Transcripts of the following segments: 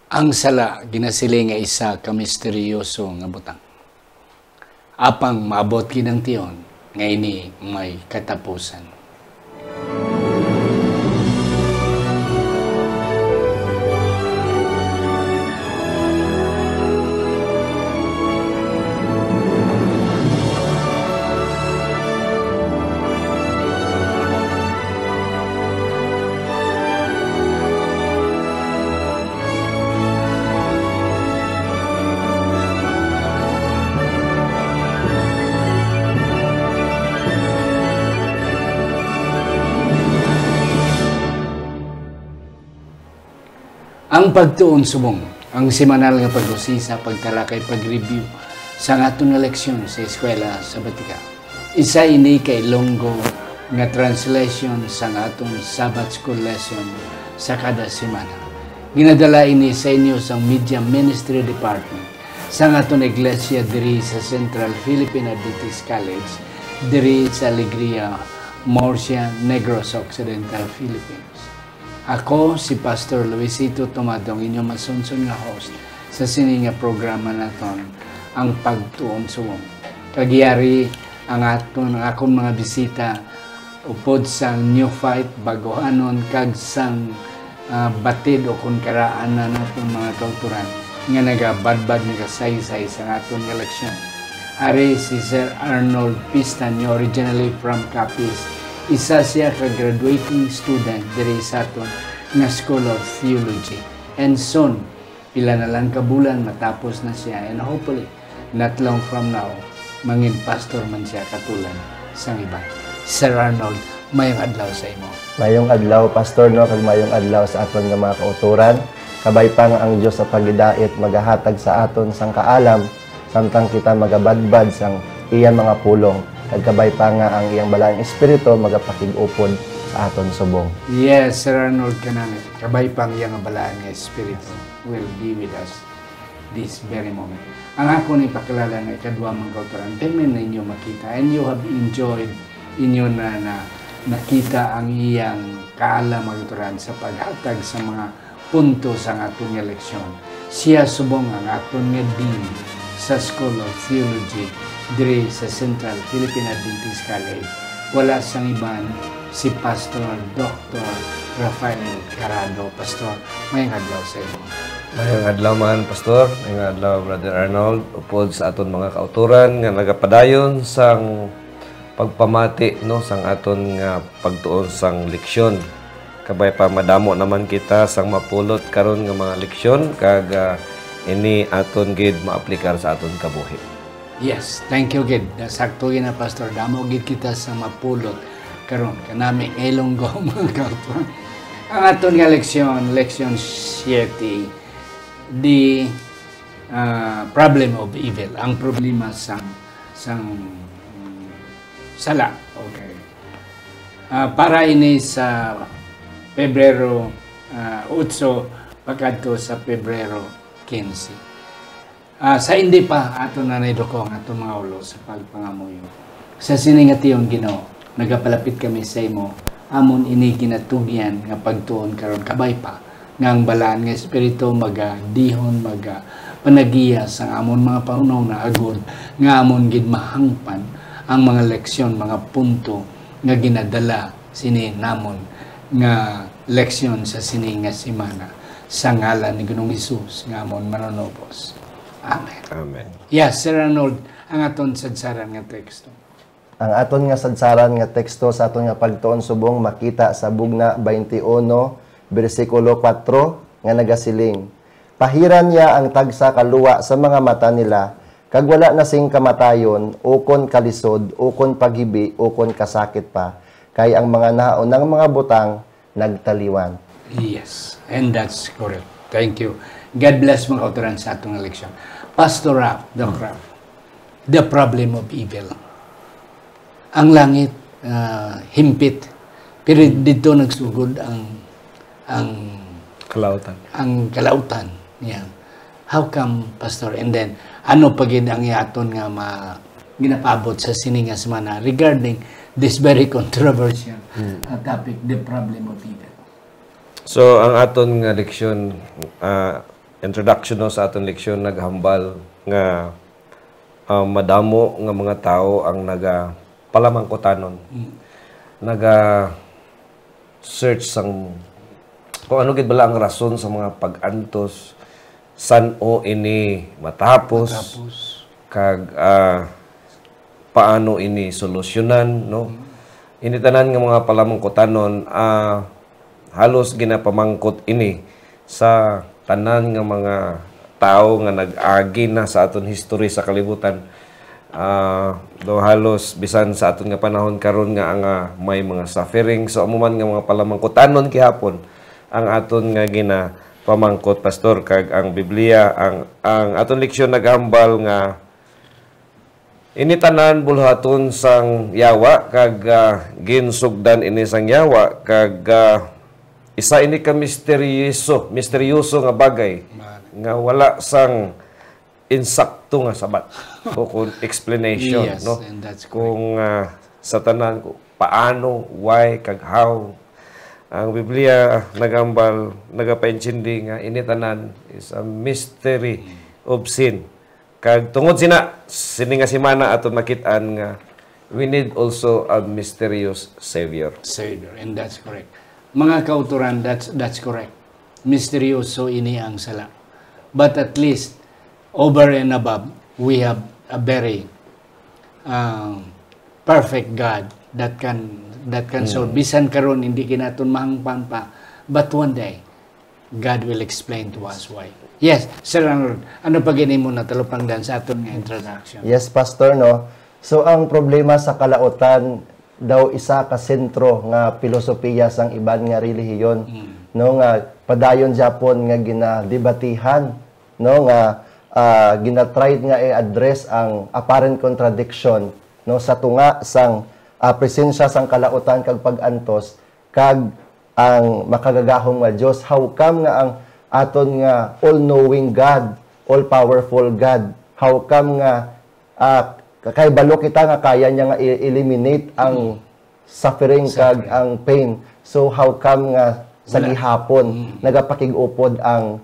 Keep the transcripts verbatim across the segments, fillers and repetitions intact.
Ang sala ginasiling nga isa ka misteryoso nga butang. Apang maabot gid ang tion nga ini may katapusan. Ang pagtuon subong, ang semanal nga pag-usisa, pagtalakay, pag-review sa aton nga leksyon sa Eskwela Sabatika. Isa ini ka Ilonggo nga translation sang aton Sabbath School lesson sa kada semana. Ginadala ini sa inyo sang Media Ministry Department sang aton iglesia diri sa Central Philippine Adventist College, diri sa Alegria, Murcia, Negros Occidental, Philippines. Ako si Pastor Luisito Tomado, ang inyong masunson nga host sa sini nga programa naton, ang Pagtuon Subong. Kag yari ang aton, ang akon mga bisita upod sang neophyte, baguhanon, kag sang, ah, batid o kon karaan na naton mga kautoran nga nagabadbad, nagasaysay sa aton nga leksyon. Ari si Sir Arnold Pistaño, originally from Capiz. Isa siya ka graduating student diri sa aton nga School of Theology. And soon, pila na lang ka bulan, matapos na siya. And hopefully, not long from now, mangin pastor man siya katulad sang iban. Sir Arnold, mayong adlaw sa imo. Mayong adlaw, Pastor, no, kag mayong adlaw sa aton nga mga kautoran. Kabay pa nga ang Dios sa pagidait magahatag sa aton sang kaalam, samtang kita magabadbad sang iya mga pulong, kag kabay pa nga ang iyang Balaang Espiritu magapakig-upod sa aton subong. Yes, Sir Arnold, kanami. Kabay pa ang iyang Balaang Espiritu will be with us this very moment. Ang akon ipakilala nga ikadua, mga kautoran, pirmi ninyo makita, and you have enjoyed, inyo na, na nakita ang iyang kaalam, mga kautoran, sa paghatag sa mga punto sang aton nga leksyon. Siya subong ang aton nga Dean sa School of Theology diri sa Central Philippine Adventist College. Wala sang iban, si Pastor Doctor Rafael Carado. Pastor, mayong adlaw sa imo. Mayong adlaw man, Pastor. Mayong adlaw, Brother Arnold. Upod sa aton mga kautoran nga nagapadayon sang pagpamati, no, sang aton nga pagtuon sang leksyon. Kabay pa, madamo naman kita sang mapulot karon nga mga leksyon, kag, ah, ini aton gid maaplikar sa aton kabuhi. Yes, thank you gid. Sakto gid na, Pastor. Damo gid kita sang mapulot karon, kanami nga Ilonggo, mga kautoran. Ang aton nga leksyon, leksyon siyete, the, ah, problem of evil, ang problema sang, sang sala. Okay. Ah, para ini sa Pebrero, ah, otso pakadto sa Pebrero quince. Ah, sa hindi pa, aton na naiduko ang aton mga ulo sa pagpangamuyo. Sa sini nga tion, Ginoo, nagapalapit kami sa imo, amon ini ginatugyan nga pagtuon karon, kabay pa nga ang Balaan nga Espiritu magadihon, maga panagiya sang amon mga pahunahuna, agod nga amon gid mahangpan ang mga leksyon, mga punto nga ginadala sini namon nga leksyon sa sini nga semana. Sa ngalan ni Ginoong Hesus nga amon Manunubos. Amen. Amen. Yes, Sir Arnold, ang aton sadsaran nga teksto. Ang aton nga sadsaran nga teksto sa aton nga pagtuon subong makita sa Bugna twenty-one, bersikulo kuwatro, nga nagasiling, "Pahiran niya ang tagsa ka luwa sa mga mata nila, kag wala na sing kamatayon, ukon kalisod, ukon paghibi, ukon kasakit pa, kay ang mga nahaunang mga butang nagtaliwan." Yes, and that's correct. Thank you. God bless, mga kautoran, sa atong leksyon. Pastor Ralph, Doc Ralph, the problem of evil. Ang langit, ah, himpit. Pero dito nagsugod ang, ang Kalautan. Ang kalautan. Yeah. How come, Pastor? And then, ano pa gid ang yaton nga ma-, ginapabot sa sini nga semana regarding this very controversial, Mm. uh, topic, the problem of evil? So, ang aton nga leksyon, ah, Introduction, no, sa aton leksyon, naghambal nga, ah, madamo nga mga tawo ang naga palamangkutanon. Mm. Naga search sang kung ano gid bala ang rason sa mga pag-antos, san-o ini matapos, Matapos. kag, ah, paano ini solusyonan, no? Mm. Ini tanan nga mga palamangkutanon, ah, halos ginapamangkot ini sa tanan nga mga tawo nga nag-agi na sa aton history sa kalibutan. Ah, do halos bisan sa aton nga panahon karon nga, nga may mga suffering, so amo man nga mga palamangkutanon gihapon ang aton nga ginapamangkot, Pastor, kag ang Biblia, ang, ang aton leksyon naghambal nga ini tanan buluhaton sang Yawa, kag, ah, ginsugdan ini sang Yawa, kag, ah, isa ini ka misteryoso, misteryoso nga bagay Man. nga wala sang insakto nga sabat o kung explanation, Yes, no? and that's correct. Kung, ah, sa tanan, kung paano, why, kag how, ang Biblia nagambal, nagapaintindi nga ini tanan is a mystery Mm. of sin. Kag tungod sina, sini nga semana aton makit-an nga we need also a mysterious Savior. Savior, and that's correct. Mga kauturan, that's, that's correct. Misteryoso ini ang sala. But at least, over and above, we have a very, um, perfect God that can, that can solve. Mm. Bisan karon, hindi kinaton mahangpan pa. But one day, God will explain to us why. Yes, Sir Arnold, ano pa gini mo natalupangdan sa aton nga introduction? Yes, Pastor, no? So, ang problema sa kalautan daw isa ka sentro nga pilosopiya sang iban nga relihiyon, Mm. no, nga padayon gyapon nga ginadebatihan, no, nga, ah, ginatried nga i-address ang apparent contradiction, no, sa tunga sang, ah, presensya sang kalautan kag pag-antos, kag ang makagagahom nga Dios. How come nga ang aton nga all-knowing God, all-powerful God, how come nga, ah, kay balo kita nga kaya niya nga i-, eliminate ang Mm. suffering kag Suffering. ang pain? So, how come nga sa Wala. gihapon Mm. nagapakig-upod ang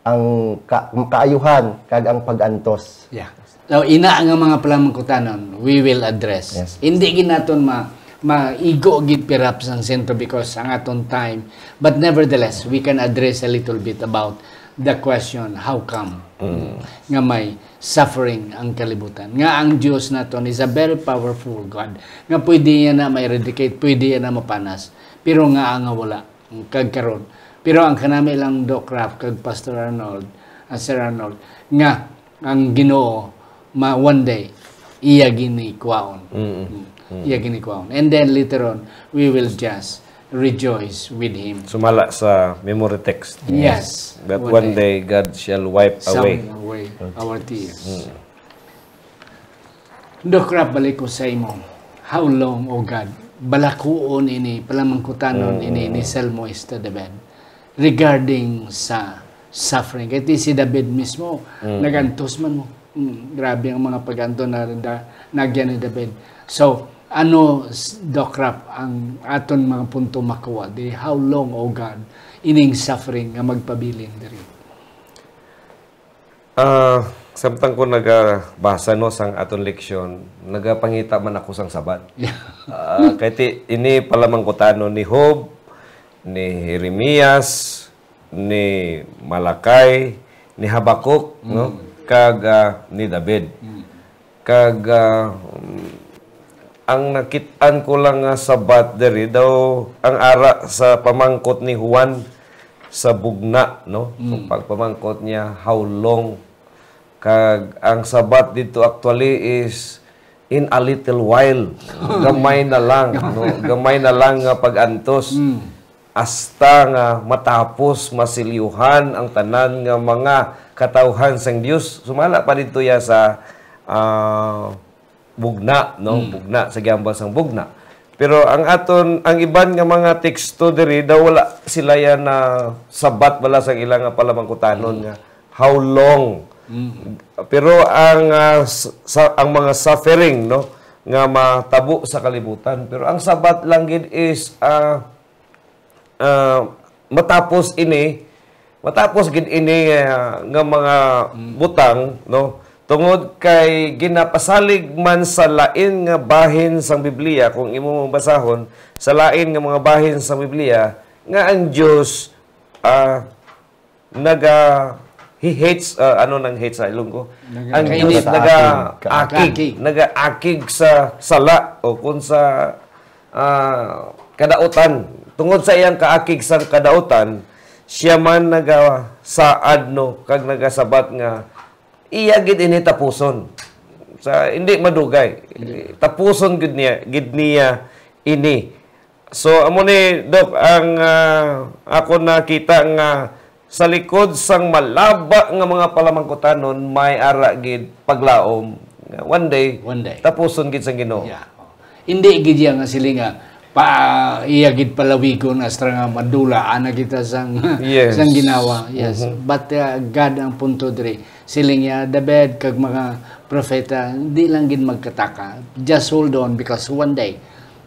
ang ka-, kaayuhan kag ang pag-antos. Yeah. So, ina nga mga palamangkutanon, we will address. Yes. Hindi gid naton ma-, maigo gid pirap sang sentro because ang aton time. But nevertheless, we can address a little bit about the question, how come Mm. nga may suffering ang kalibutan? Nga ang Dios naton is a very powerful God. Nga pwede niya na ma-eradicate, pwede niya na mapanas. Pero nga nga wala. Kag karon. Pero ang kanami lang, Doc Ralph kag Pastor Arnold, ah, Sir Arnold, nga ang Ginoo ma-, one day, iya gini kwaon. Mm. Mm. Mm. Iya gini kwaon. And then later on, we will just rejoice with him. Sumala sa memory text. Yes. That One one day. day God shall wipe Some away. away our tears. Mm. Doc Ralph, balik ko sa imo. How long, O God? Balakuon ini, palamangkutanon Mm. ini ni Salmista David regarding sa suffering. Kay ti si David mismo, Mm. nagantos man mo. Mm, grabe ang mga pag-anto na da-, nagyan ni David. So, ano, s-, Doc Ralph, ang aton mga punto makuha di, how long, O God, ining suffering nga magpabilin diri? Ah, samtang ko nagabasa, no, sang aton leksyon, nagapangita man ako sang sabat. Yeah. Ah, kay ti-, ini palamangkutanon ni Job, ni Jeremias, ni Malakay, ni Habacuc, no? Mm. Kag, ah, ni David. Mm. Kag, ah, ang nakit-an ko lang nga sabat diri daw, ang ara sa pamangkot ni Juan sa bugna, no? So, Mm. pagpamangkot niya, "How long?" Kag ang sabat dito actually is, "In a little while." Gamay na lang, no? Gamay na lang nga pag-antos. Mm. Hasta nga matapos masilyuhan ang tanan nga mga katawhan sang Dios. Sumala pa didto ya sa, ah, bugna, no? Mm. Bugna, sa gihambal sang bugna. Pero ang aton, ang iban nga mga teksto diri, daw wala sila yan na sabat bala sa ilang nga palamangkutanon Mm. nga, "How long?" Mm. Pero ang, ah, s-, sa, ang mga suffering, no, nga matabo sa kalibutan. Pero ang sabat lang gid is, ah, ah, matapos ini, Matapos gid ini, ah, nga mga Mm. butang, no? Tungod kay ginapasalig man sa lain nga bahin sang Biblia, kung imo mabasahon, sa lain nga mga bahin sang Biblia, nga ang Dios, ah, naga, he hates, ah, ano nang hate sa Ilonggo? Naga- Ang Kainit. Dios naga Kaakig. Kaakig. Naga-akig sa sala o kung sa, ah, kadautan. Tungod sa iyang kaakig sang kadautan, siya man nagasaad, no, kag nagasabat nga iya gid ini tapuson. Sa, hindi madugay. Hindi. Tapuson gid niya, gid niya ini. So, amo ni, Doc, ang, ah, ako nakita nga sa likod sang malaba nga mga palamangkutanon, may ara gid paglaom nga one day, One day. tapuson gid sang Ginoo. Yeah. Hindi gid iya nga siling nga pa, iya gid palawigon hasta nga madula ana kita sang, Yes. sang ginawa. Yes. Mhm. But, uh, God ang punto diri. Siling niya, David, kag mga propeta, di lang gid magkataka. Just hold on because one day,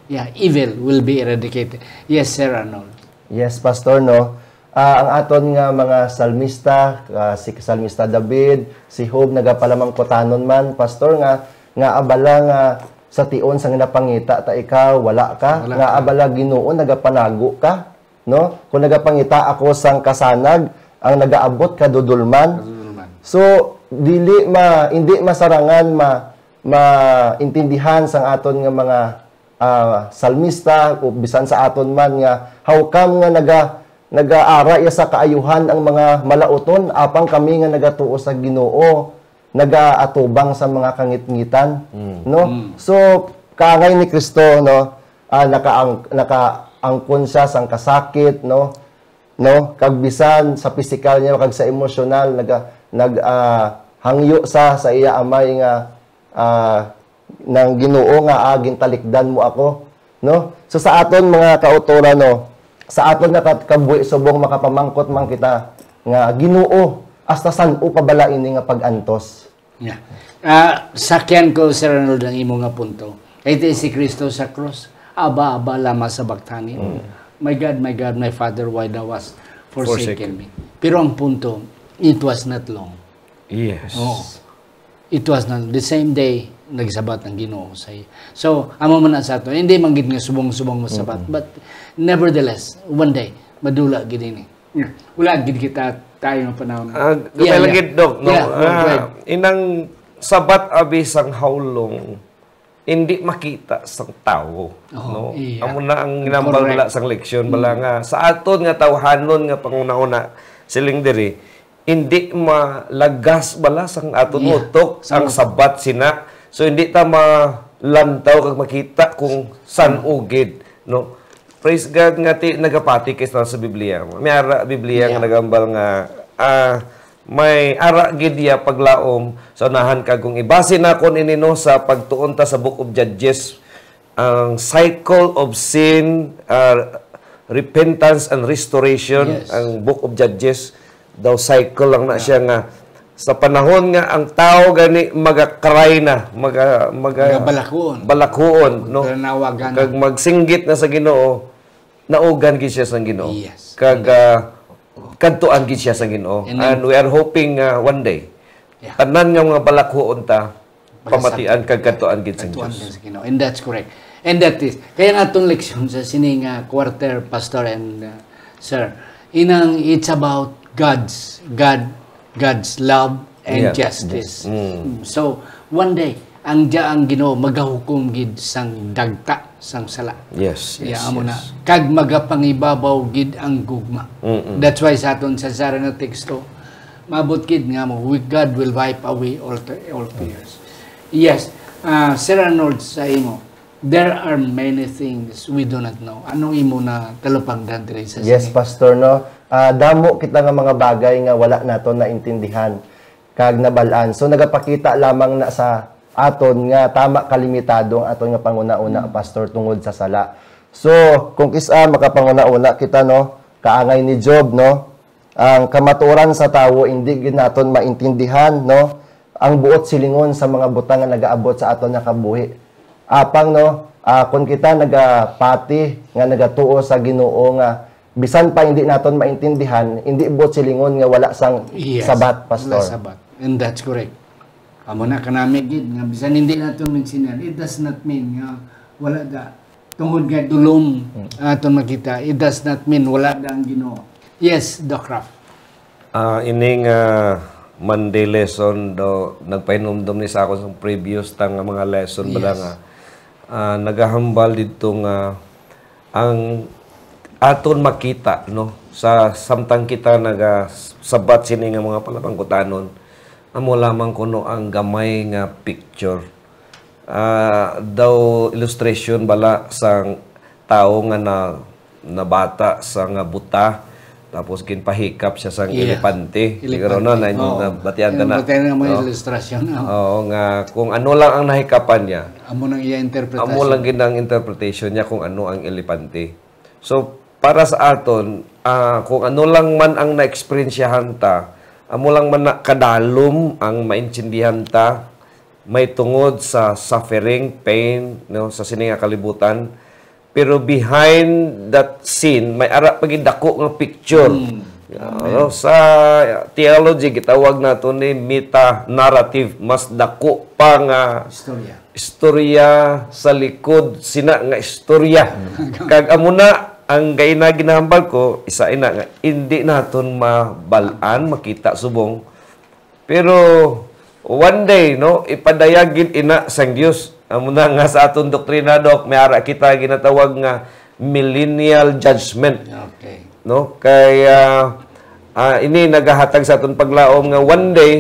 yeah, evil will be eradicated. Yes, Sir Arnold. Yes, Pastor, no? Ah, ang aton nga mga salmista, ah, si Salmista David, si Job, nagapalamangkutanon man, Pastor, nga, nga abala nga sa tion sang napangita ta ikaw, wala ka, Wala nga ka. abala Ginoo, nagapanago ka, no? Kung nagapangita ako sang kasanag, ang nagaabot kadudol man. Kadudol man. So, dili ma-, hindi masarangan ma-, maintindihan sang aton nga mga, ah, salmista o bisan sa aton man nga, "How come nga naga-, nagaara iya sa kaayuhan ang mga malauton, apang kami nga nagatuo sa Ginoo, nagaatubang sa mga kangitngitan?" Mm. No? Mm. So, kaangay ni Cristo, no, ah, nakaang-, nakaangkon siya sang kasakit, no? No? Kag bisan sa pisikal niya, kag sa emosyonal, naga-, nag-, ah, hangyo sa, sa iya amay nga, ah, nang Ginoo nga, "Ah, gintalikdan mo ako." No? So, sa aton mga kautoran, no, sa aton nga kat-, kabuhi subong makapamangkot man kita nga, "Ginoo, hasta san-o pa bala ini nga pag-antos?" Yeah. Ah, sakyan ko, Sir Arnold, ang imo nga punto. Kay ti si Cristo sa cross, "Abba, Abba, lama sabachthani?" Mm. "My God, my God, my Father, why thou hast forsaken Forsaken. me?" Pero ang punto, it was not long. Yes. Oo. It was not the same day, nagsabat ang Ginoo sa iya. So, amo man na sa ato. Hindi man gid nga subong-subong masabat, Mm. but nevertheless, one day, madula gid ini. Yeah. Wala gid kita tayo nga panahon. Ah, Yeah, gamay lang yeah. gid, Doc, no? Yeah, go, go Ah, ahead. inang sabat abi sang how long, hindi makita sang tawo, Oo, no? iya. Amo na ang ginambal Correct. bala sang leksyon, bala Mm. nga sa aton nga tawhanon nga panguna-una, siling diri, hindi malagas bala sang aton Yeah. utok Sa ang utok. sabat sina. So, hindi ta malantaw kag makita kung san-o gid, no? Praise God nga ti nagapati kay sa, sa Biblia. May ara Biblia nga Yeah. nagambal nga, ah, may ara gid iya paglaom sa unahan, kag kung ibase nakon ini, no, sa pagtuon ta sa Book of Judges, ang cycle of sin, ah, repentance and restoration, Yes. ang Book of Judges, daw cycle lang na Yeah. siya nga sa panahon nga ang tao gani magakaray na, maga-, maga-, Magabalakuon. balakuon, no? Magtanawagan. Kag magsinggit na sa Ginoo, naugan gid siya sa Ginoo. Yes. Kag, ah, kadtuan gid siya sa Ginoo. And then And we are hoping, ah, one day, Yeah. tanan nga mga balakuon ta, Makasabot. pamatian kag kadtuan gid sa Kadtuan Dios. gid sa Ginoo. And that's correct. And that is, kaya nga atong leksyon sa sini nga quarter, Pastor and, uh, Sir, inang it's about God's, God, God's love and Yeah. justice. Yes. Mm. Mm. So, one day, ang dia ang Ginoo magahukom gid sang dagta, sang sala. Yes, Yeah, yes, amo na. yes. Kag magapangibabaw gid ang gugma. Mm-mm. That's why sa aton sa sara nga teksto, maabot gid nga mo, "With God will wipe away all te-, all tears." Yes, ah, Sir Arnold, sa imo, there are many things we do not know. Ano imo na talupangdan diri sa Yes, sini? Pastor, no? Ah, damo kita nga mga bagay nga wala naton naintindihan kag nabal-an. So, nagapakita lamang na sa aton nga tama kalimitado ang aton nga panguna-una, Mm. Pastor, tungod sa sala. So, kung kis-a makapanguna-una kita, no, kaangay ni Job, no, ang kamatuoran sa tawo, indi gid naton maintindihan, no, ang buot silingon sa mga butang nga nagaabot sa aton nga kabuhi. Apang, no, ah, kung kita nagapati nga nagatuo sa Ginoo nga bisan pa hindi naton maintindihan, hindi buot silingon nga wala sang Yes. Sabat, Pastor. Wala Sabat. And that's correct. Amo na kanami gid nga bisan hindi naton maintindihan, it does not mean nga wala da tungod nga dulom Hmm. aton makita, it does not mean wala da ang Ginoo. Yes, Doc Ralph. Ah, ining ah, Monday lesson do nagpahinumdom ni sa ako sa previous ta nga mga lesson bala Yes. nga ah, nagahambal didto nga ang aton makita, no, sa samtang kita nagasabat sini nga mga panapangkutanon, amo lamang kuno ang gamay nga picture. Ah, daw illustration bala sang tawo nga na, nabata sa nga buta, tapos ginpahikap siya sang Iya. elepante. Siguro Elepante. na, na, Oo. nabatian ta Yung na. Batian nga mga No? ilustrasyon. Oo. Oo, nga kung ano lang ang nahikapan niya, Amo nang iya interpretasyon. Amo lang gid ang interpretation niya kung ano ang elepante. So, para sa aton, ah, kung ano lang man ang naeksperyensyahan ta, amo lang man na kadalom ang maintindihan ta, may tungod sa suffering, pain, no, sa sini nga kalibutan. Pero behind that scene, may ara pa gid dako nga picture. Mm. Ano, sa theology, gitawag nato ni meta-narrative. Mas dako pa nga Istorya. istorya sa likod sina nga istorya. Kag amo na ang gaina ginahambal ko, isa ina nga indi naton mabal-an, makita subong. Pero one day, no, ipadayag gid ina sang Dios. Amo na nga sa aton doktrina, Doc, may ara kita ginatawag nga millennial judgment. Okay. No? Kay ah, ah, ini nagahatag sa aton paglaom nga one day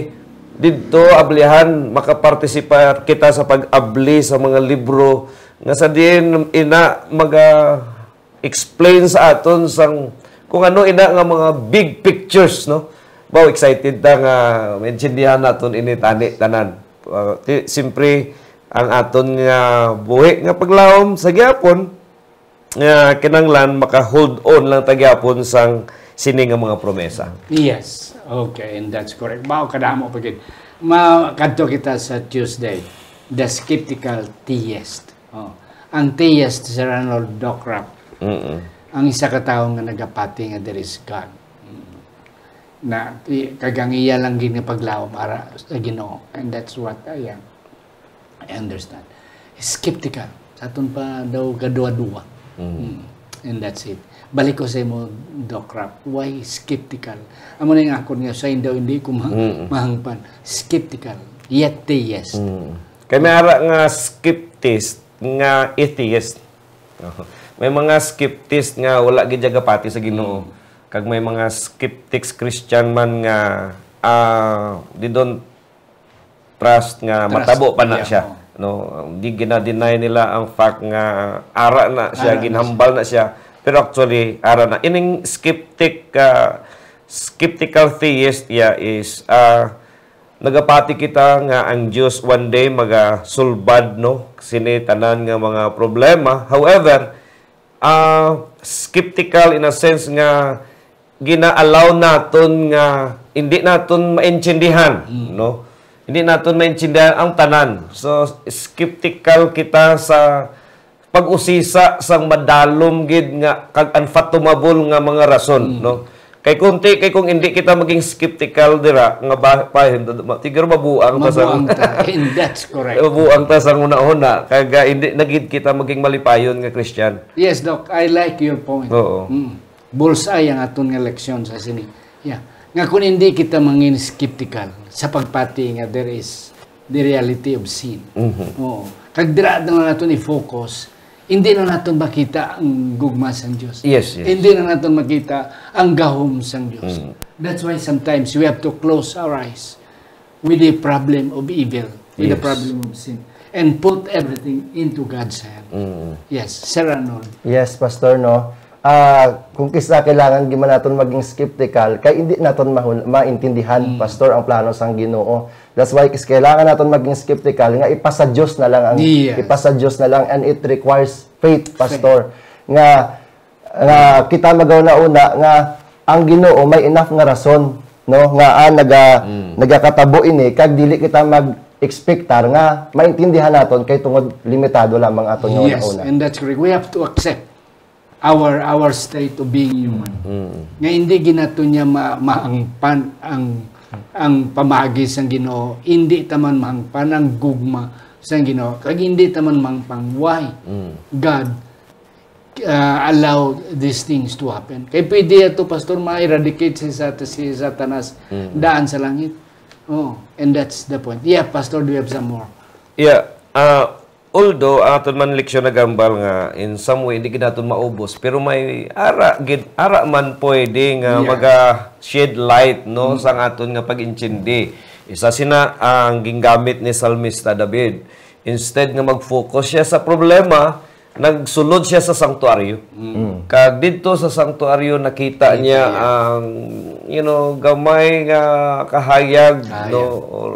didto ablihan makapartisipar kita sa pag-abli sa mga libro nga sa diin ina maga-explain sa aton sang kung ano ina nga mga big pictures, no? Baw, excited ta nga maintindihan naton ini tani tanan. Ah, ti- simpre ang aton nga buhi nga paglaom sa gyapon nga kinahanglan maka-hold on lang ta gyapon sang sini nga mga promesa. Yes. Okay, and that's correct. Mao kadamo pa gid. Ma kadto kita sa Tuesday, the skeptical theist. Oh. Ang theist, Sir Arnold, Doc Ralph, Mm-mm. ang isa ka tawo nga nagapati nga there is God. Mm. Na i- kag ang iya lang gid nga paglaom ara sa Ginoo. And that's what I am. I understand. Skeptical. Sa aton pa daw gaduwa-duwa. Mm. Mm. And that's it. Balik ko sa imo, Doc Ralph. Why skeptical? Amo na yung akon nga sa daw hindi ko ma- Mm. mahangpan. Skeptical. Yet theist. Mm. Kay may ara nga skeptist nga atheist. May mga skeptist nga wala gid siya gapati sa Ginoo. Mm. Kag may mga skeptics Christian man nga ah, they don't trust nga Trust. matabo pa na Yeah, siya, oo. no? Di gina-deny nila ang fact nga ara na siya, Ara na ginhambal na siya. Pero actually, ara na. Ining skeptic, ah, skeptical theist, yeah, is ah, nagapati kita nga ang Dios one day magasulbad, no, sini tanan nga mga problema. However, ah, skeptical in a sense nga gina-allow naton nga hindi naton maintindihan, Mm. no? Hindi naton maintindihan ang tanan. So, skeptical kita sa pag-usisa sang madalom gid nga kag unfathomable nga mga rason, Mm. no? Kay kunti kay kung hindi kita maging skeptical dira nga ba, pa, tiguro mabuang ta sa Mabuang ta. And that's correct. Mabuang ta sa hunahuna kag ah, hindi na gid kita maging malipayon nga Christian. Yes, Doc. I like your point. Oo. Mm. Bullseye ang aton nga leksyon sa sini. Yeah. Nga kung hindi kita mangin skeptical sa pagpati nga there is the reality of sin. Mhm. Oo. Kag dira na lang naton i-focus, hindi na naton makita ang gugma sang Dios. Yes, yes. Hindi na naton makita ang gahom sang Dios. Mm. That's why sometimes we have to close our eyes with the problem of evil, with the Yes. problem of sin, and put everything into God's hand. Mm. Yes, Sir Arnold. Yes, Pastor, no? Ah, kung kisa kailangan gid man naton maging skeptical, kay hindi naton mahul- maintindihan, Mm. Pastor, ang plano sang Ginoo. That's why kis- kailangan naton maging skeptical nga ipasa Dios na lang ang Yes. ipasa Dios na lang, and it requires faith, Pastor, nga nga kita magauna-una nga ang Ginoo may enough nga rason, no, nga ah, naga, Mm. nagakatabo ini kag dili kita mag-expectar nga maintindihan naton kay tungod limitado lamang aton nga Yes, una-una. And that's correct. We have to accept our our state of being human. Mm. Nga hindi ginato niya ma- mahangpan ang ang pamagi sang Ginoo, hindi ta man mahangpan ang gugma sang Ginoo, kag hindi ta man mahangpan why Mm. God uh, allow these things to happen. Kay pwede ato, Pastor, ma-eradicate si, Sat- si Satanas Mm. daan sa langit. Oh, and that's the point. Yeah, Pastor, do you have some more? Yeah, uh, although ang aton man leksyon nagambal nga in some way hindi gid naton maubos, pero may ara gid ara man pwede nga Yeah. maga shed light no Mm. sa aton nga pag-intindi. Isa sina ang gingamit ni Salmista David. Instead nga mag-focus siya sa problema, nagsulod siya sa sanctuaryo. Mm. Kag didto sa sanctuaryo nakita Nakita niya niya. ang you know gamay nga kahayag Kahayag. no or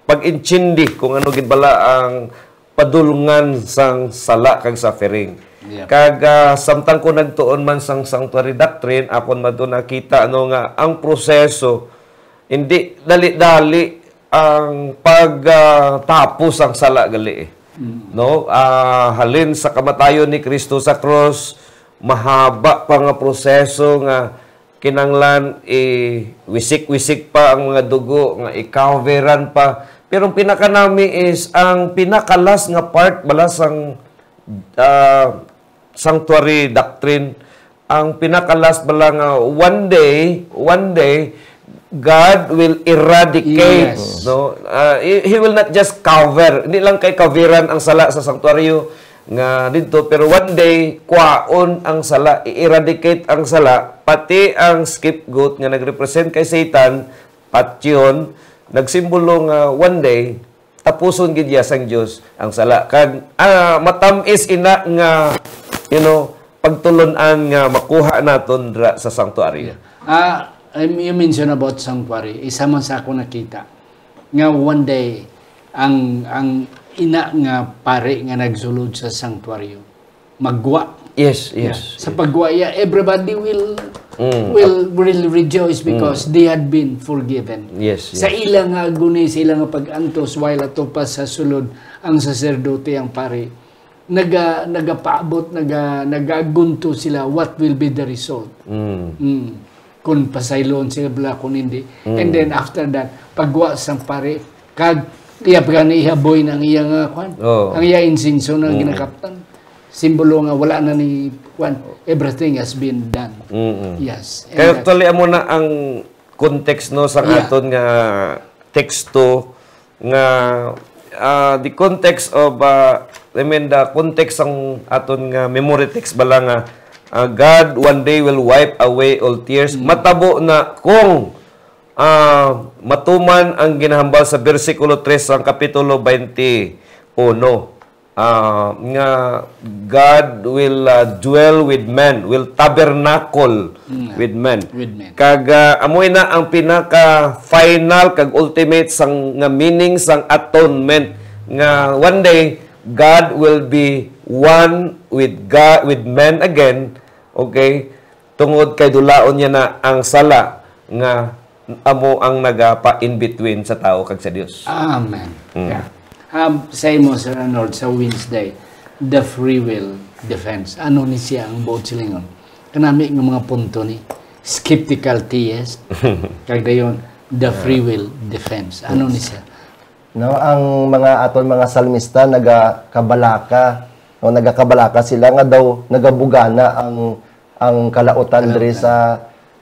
pag-intindi kung ano gid bala ang padulngan sang sala kag suffering. Yep. Kag ah, samtang ko nagtuon man sang sanctuary doctrine, akon man to nakita no nga ang proseso hindi dali-dali ang pagtapos sang sala gali eh. Mm. No? Ah, halin sa kamatayon ni Kristo sa krus, mahaba pa nga proseso nga kinanglan i-wisik-wisik pa ang mga dugo nga i-coveran pa. Pero ang pinakanami is ang pinakalas nga part bala sang ah, sanctuary doctrine, ang pinakalas bala nga one day, one day, God will eradicate, Yes. no? Ah, he, he will not just cover, hindi lang kay kaveran ang sala sa sanctuaryo nga didto, pero one day, kwaon ang sala, i-eradicate ang sala, pati ang scapegoat nga nag-represent kay Satan, patyon, nagsimbolo nga one day, tapuson gid iya sang Dios ang sala. Kag ah, matam-is ina nga you know, pagtulon-an nga makuha naton dira sa sanctuary. Ah, um, you mentioned about sanctuary. Isa man sa ako nakita nga one day ang ang ina nga pari nga nagsulod sa sanctuary magwa. Yes, Yeah. yes. Sa pagwa iya, everybody will Mm. will will rejoice because they had been forgiven. Yes, Sa yes. ila nga aguni, sa ila nga pag-antos while ato pa sa sulod ang saserdote, ang pari, naga nagapaabot, naga nagagunto sila what will be the result. Mm. Mm. Kung pasaylon sila bala kung hindi. Mm. And then after that, pagwa sang pari, kag iya pa gani ihaboy na ang iya nga kwan. Oh. Ang iya insinso na Mm. ginakaptan. Simbolo nga wala na ni kwan. Everything has been done. Mm-mm. Yes. And Kaya that's actually, amo na ang context no sa Yeah. aton nga teksto nga ah, the context of ah, I mean the context sang aton nga memory text bala nga ah, God one day will wipe away all tears. Mm. Matabo na kung ah, matuman ang ginahambal sa bersikulo tres sang kapitulo twenty-one, ah, nga God will ah, dwell with men, will tabernacle Mm. with men. With men. Kag ah, amo na ang pinaka final kag ultimate sang nga meaning sang atonement nga one day God will be one with God, with men again, okay? Tungod kay dulaon niya na ang sala nga amo ang nagapa-in between sa tawo kag sa Dios. Amen. Mm. Yeah. Um, sa imo, Sir Arnold, sa Wednesday, the free will defense. Ano ni siya ang buot silingon? Kanami nga mga punto ni skeptical theist, kag dayon, the free will defense. Ano ni siya? No, ang mga aton mga salmista nagakabalaka, no, nagakabalaka sila nga daw nagabugana ang ang kalautan diri Kalautan. sa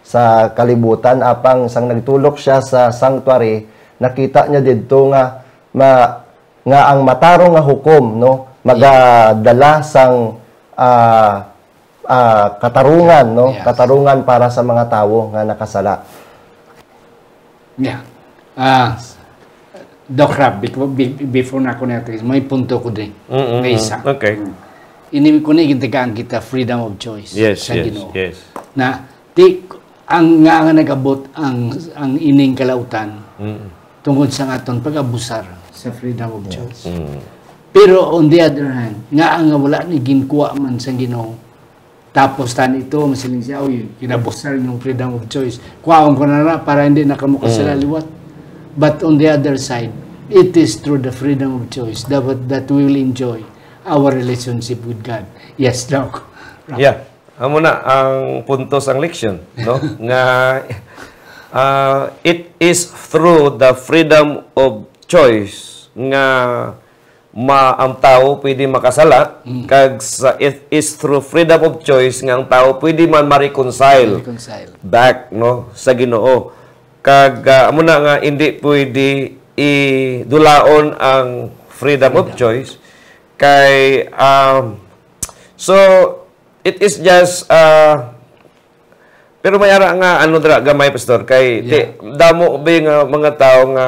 sa kalibutan, apang sang nagtulok siya sa sanctuary, nakita niya didto nga ma, nga ang matarong nga hukom, no, magadala sang ah, ah, katarungan, no, Yes. katarungan para sa mga tawo nga nakasala. Yeah. Ah, Doc Rab, before, be- before na ako natin, may punto ko din. Mm-mm. May isa. Okay. Mm. Ini ko ni gintagaan kita freedom of choice Yes, sa yes, Ginoo. yes. Na di ang nga nga nagabot ang ang ining kalautan Mm. tungod sa aton pag-abusar sa freedom of choice. Mm. Pero on the other hand, nga nga wala ni ginkuha man sa Ginoo, tapos tan ito, masiling siya, "Uy, kinabusar yung freedom of choice. Kuhaon ko na na para hindi na kamo kasala Mm. liwat." But on the other side, it is through the freedom of choice that, that we will enjoy our relationship with God. Yes, Doc. Yeah. Amo na ang punto sang leksyon, no? Nga, ah, it is through the freedom of choice nga ma-, ang tawo pwede makasala, Mm. kag sa, it is through freedom of choice nga ang tawo pwede man ma-reconcile Reconcile. back, no, sa Ginoo. Kag, ah, amo na nga, hindi pwede idulaon ang freedom of Freedom. choice. Kay, um, so, it is just, ah, pero may ara nga, ano dira, gamay, Pastor, kay ti-, Yeah. damo ba nga mga tao nga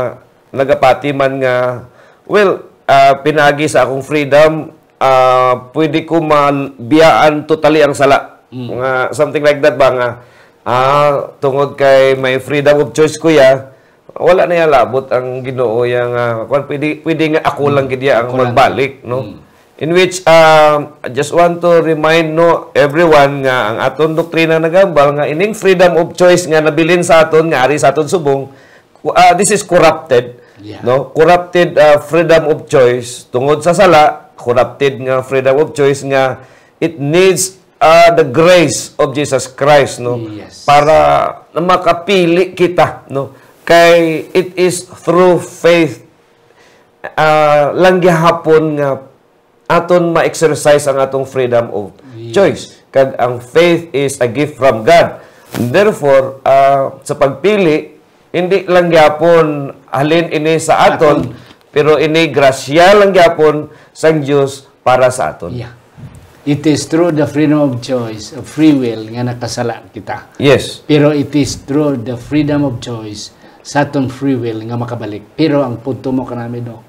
nagapati man nga, well, ah, pinaagi sa akong freedom, ah, pwede ko mabiyaan totally ang sala. Mm. Nga, something like that ba nga, ah, tungod kay may freedom of choice ko ya, wala na ya labot ang Ginoo ya nga, kwan, pwede, pwede nga ako lang Mm. gid ya ang Ako lang. magbalik, no? Mm. In which, um, I just want to remind, no, everyone nga ang aton doktrina nagambal nga ining freedom of choice nga nabilin sa aton, nga ari sa aton subong, ku-, ah, this is corrupted, Yeah. no? Corrupted, ah, freedom of choice tungod sa sala, corrupted nga freedom of choice nga it needs, ah, the grace of Jesus Christ, no? Yes. Para na makapili kita, no? Kay it is through faith, ah, lang gihapon nga aton ma-exercise ang atong freedom of Yes. choice. Kag ang faith is a gift from God. Therefore, ah, sa pagpili, hindi lang gyapon halin ini sa aton, Aton. pero ini grasya lang gyapon sang Dios para sa aton. Yeah. It is through the freedom of choice, of free will, nga nakasala kita. Yes. Pero it is through the freedom of choice, sa aton free will nga makabalik. Pero ang punto mo kanami, Doc,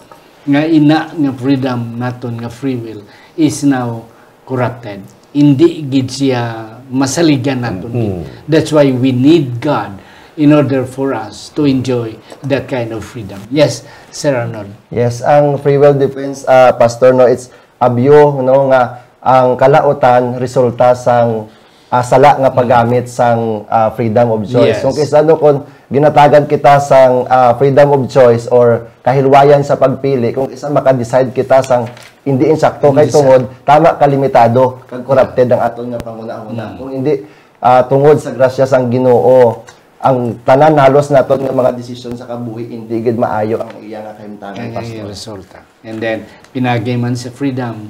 nga ina nga freedom naton nga free will is now corrupted. Hindi gid siya masaligan naton gid. Mm. That's why we need God in order for us to enjoy that kind of freedom. Yes, Sir Arnold. Yes, ang free will defense, ah, Pastor, no, it's abyo, no, nga ang kalautan resulta sang, ah, sala nga Mm. paggamit sang, ah, freedom of choice. Yes. Kung kis-a, no, kung ginatagan kita sang, ah, freedom of choice or kahilwayan sa pagpili, kung kis-a maka-decide kita sang hindi insakto Hindi kay sa tungod tama ka limitado kag corrupted ang aton nga panghunahuna. Mm. Kung hindi, ah, tungod sa grasya sang Ginoo, ang tanan halos naton nga mga desisyon sa kabuhi hindi gid maayo ang iya nga kahimtangan, Ang Pastor. resulta. And then, pinagi man sa freedom,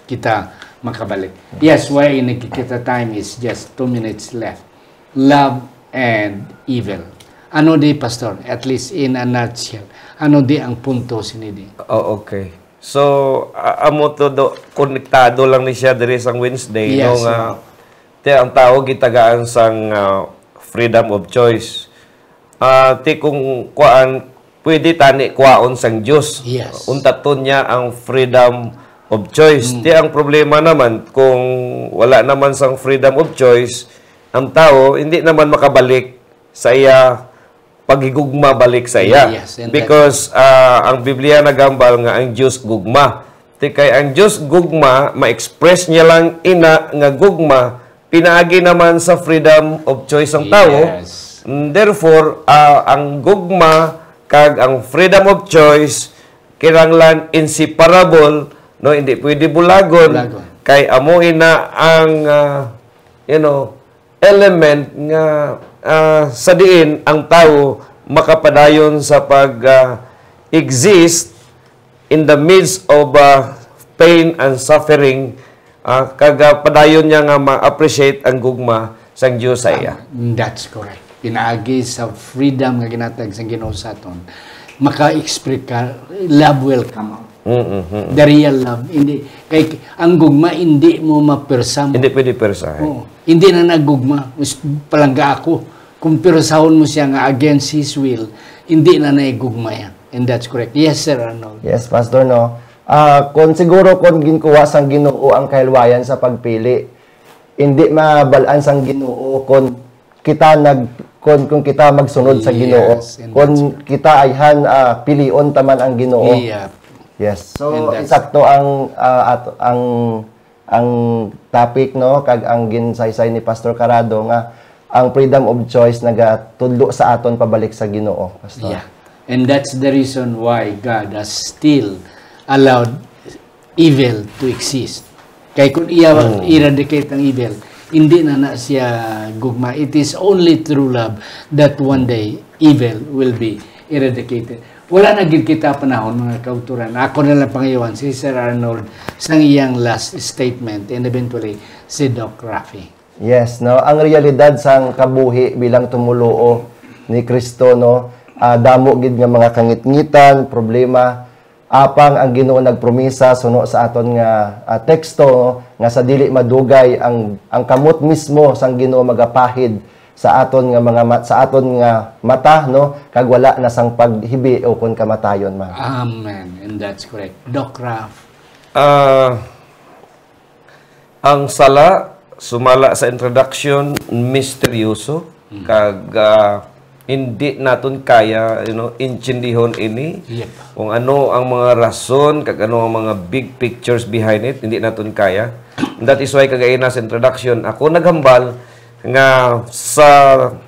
kita makabalik. Yes, why nagkikita time is just two minutes left. Love and evil. Ano di, Pastor? At least in a nutshell. Ano di ang punto sini di? Oh, okay. So, a-, amo to do, konektado lang ni siya diri sang Wednesday, Yes, no, nga, sir. Ti ang tawo gitagaan sang, ah, freedom of choice. Ah, ti kung kuan, pwede tani kuwaon sang Dios. Yes. Untaton niya ang freedom of choice. Mm. Ti ang problema naman, kung wala naman sang freedom of choice, ang tawo hindi naman makabalik sa iya paghigugma balik sa iya. Yes, and that Because, ah, ang Biblia nagambal nga ang Dios gugma. Ti kay ang Dios gugma, ma-express niya lang ina nga gugma, pinaagi naman sa freedom of choice ang tawo. Yes. Mm, therefore, ah, ang gugma kag ang freedom of choice kinahanglan inseparable, no? Hindi pwede bulagon. Bulagon. Kay amo ina ang, ah, you know, element nga, ah, sa diin ang tawo makapadayon sa pag, ah, exist in the midst of, ah, pain and suffering, ah, kag, ah, padayon niya nga ma-appreciate ang gugma sang Dios sa iya. Ah, that's correct. Pinaagi sa freedom nga ginatag sang Ginoo sa aton, maka-express ka, love will come out. Mm, mm, mm. The real love. Hindi, kay ang gugma, hindi mo mapirsa mo. Hindi pwede pirsahan. Oo. Hindi na nagugma. Mas palangga ako. Kung pirsahon mo siya nga against his will, hindi na naigugma yan. And that's correct. Yes, Sir Arnold. Yes, Pastor, no. Ah, kung siguro kung ginkuha sang Ginoo ang kahilwayan sa pagpili, hindi mabal-an sang Ginoo kung kita nag-, kung, kung kita magsunod sa Ginoo. Yes, and Kung that's correct. kita ayhan, ah, pilion ta man ang Ginoo. Yeah. Yes. So, And that's insakto ang, ah, at-, ang, ang topic, no, kag ang ginsaysay ni Pastor Carado nga ang freedom of choice nagatudlo sa aton pabalik sa Ginoo, Pastor. Yeah. And that's the reason why God has still allowed evil to exist. Kay kung iya Mm. eradicate ang evil, Hindi na na siya gugma. It is only through love that one day evil will be eradicated. Wala na gid kita panahon, mga kauturan. Ako na lang pangayawan si Sir Arnold sang iyang last statement, and eventually si Doc Rafi. Yes, no? Ang realidad sang kabuhi bilang tumoluo ni Kristo, no? Ah, damo gid nga mga kangitngitan, problema. Apang ang Ginoo nagpromisa suno sa aton nga, ah, teksto, no? Nga sa dili madugay ang, ang kamot mismo sang Ginoo magapahid sa aton nga mga mat-, sa aton nga mata, no? Kag wala na sang paghibi o kon kamatayon, man. Amen. And that's correct. Doc Raf. Ah, ang sala, sumala sa introduction, misteryoso, Mm. kag, ah, hindi naton kaya, you know, intindihon ini. Yep. Kung ano ang mga rason, kag ano ang mga big pictures behind it, hindi naton kaya. That is why, kagaina sa introduction, ako naghambal nga sa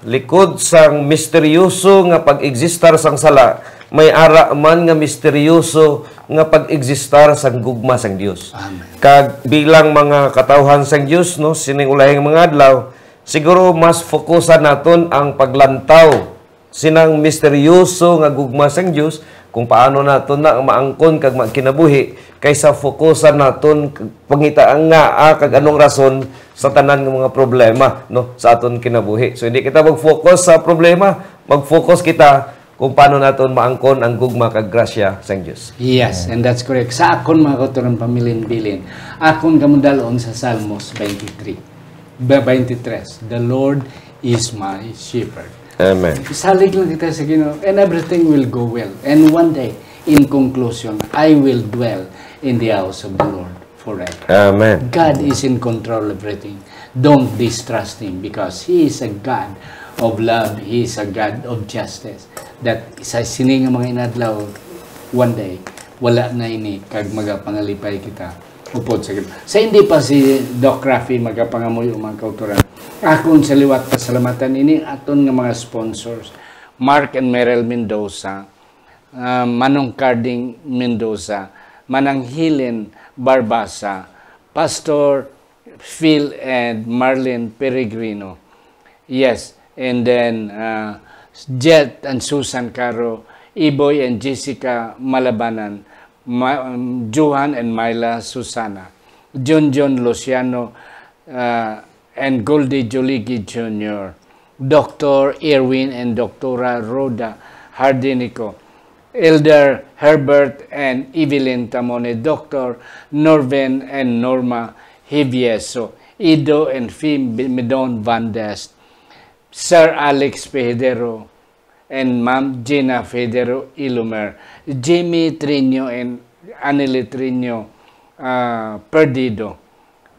likod sang misteryoso nga pag-existar sang sala, may ara man nga misteryoso nga pag-existar sang gugma sang Dios. Amen. Kag bilang mga katawhan sang Dios, no, sining ulahing mga adlaw, siguro mas fokusan naton ang paglantaw sinang misteryoso nga gugma sang Dios, kung paano naton na maangkon kag magkinabuhi, kaysa fokusan naton k-, pangitaan nga, ah, kag anong rason sa tanan nga mga problema, no, sa aton kinabuhi. So, hindi kita mag-focus sa problema, mag-focus kita kung paano naton maangkon ang gugma kag grasya sang Dios. Yes, and that's correct. Sa akon, mga kauturan, pamilinbilin, akon kamo dal-on sa Salmos twenty-three, ba-, twenty-three, "The Lord is my shepherd." Amen. Salig lang kita sa Ginoo, and everything will go well. And one day, in conclusion, I will dwell in the house of the Lord forever. Amen. God is in control of everything. Don't distrust Him, because He is a God of love. He is a God of justice. That sa sini nga mga inadlaw, one day, wala na ini, kag magapangalipay kita upod sa Ginoo. Sa hindi pa si Doc Rafi magapangamuyo, mga kauturan, akon sa liwat pasalamatan ini aton nga mga sponsors, Mark and Meryl Mendoza, ah, Manong Carding Mendoza, Manang Helen Barbasa, Pastor Phil and Marlene Peregrino. Yes, and then, ah, Jet and Susan Caro, Iboy and Jessica Malabanan, Ma-, um, Johan and Myla Susana, Junjun Luciano, ah, and Goldie Joligi Junior, Doctor Erwin and Doctora Rhoda Hardinico, Elder Herbert and Evelyn Tamone, Doctor Norvin and Norma Hivieso, Ido and Fim Midon Van Dest, Sir Alex Pehidero and Ma'am Gina Federo Ilumer, Jimmy Trino and Anile Trino, ah, Perdido,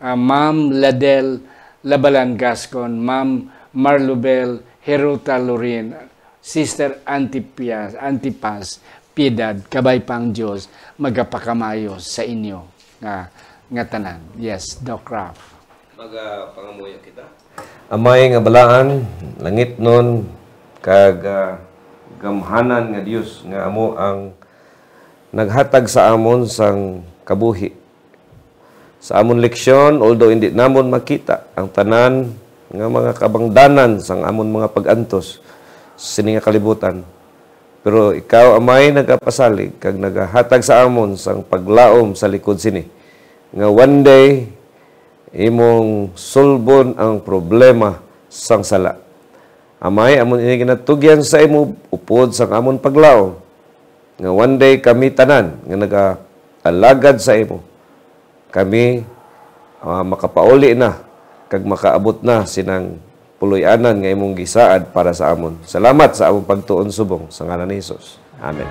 ah, Ma'am Ladel Labalan Gascon, Ma'am Marlubel Heruta Lorin, Sister Antipias, Antipas Piedad, kabay pa ang Dios magapakamayo sa inyo nga, nga tanan. Yes, Doc Ralph. Magapangamuyo kita. Amay nga balaan, langitnon, kag, ah, gamhanan nga Dios nga amo ang naghatag sa amon sang kabuhi. Sa amon leksyon, although indi namon makita ang tanan nga mga kabangdanan sang amon mga pag-antos sini nga kalibutan, pero ikaw, Amay, nagapasalig kag nagahatag sa amon sang paglaom sa likod sini, nga one day imong sulbon ang problema sang sala. Amay, amon ini ginatugyan sa imo upod sang amon paglaom, nga one day kami tanan nga nagaalagad sa imo, kami, ah, makapauli na kag makaabot na sinang puloy-anan nga imong gisaad para sa amon. Salamat sa among pagtuon subong sa ngalan ni Jesus. Amen.